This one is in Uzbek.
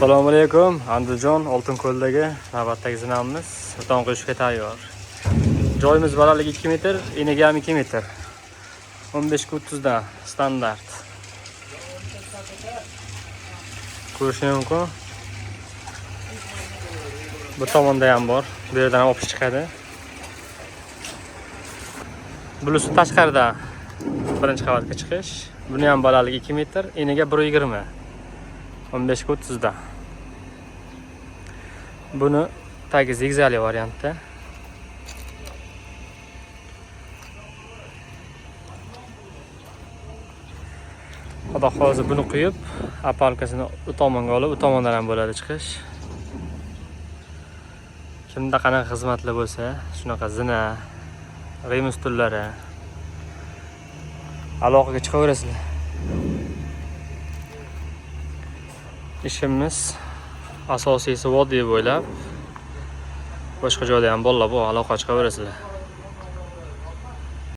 Assalomu alaykum. Andijon Oltinko'ldagi navbatdagi zinamiz beton quyishga tayyor. Joyimiz balandligi 2 metr, eniga ham 2 metr. 15 ga 30 dan standart. Ko'rish mumkin. Bu tomonda ham bor. Bu yerdan ham olib chiqadi. Bunisi tashqarida birinchi qavatga chiqish. Buni ham balandligi 2 metr, eniga 1.20. 15 ga 30 dan. Buni tagi zigzagli variantda. Xudo xohlasa buni quyib, apalkasini u tomonga olib, u tomondan ham bo'ladi chiqish. Kimda qanaqa xizmatlar bo'lsa, shunaqa zina, rim ustullari aloqaga chiqaverasizlar. Ishimiz asosiysi vodiy bo'ylab, boshqa joyda ham bolalar bor, aloqa chiqaverasizlar.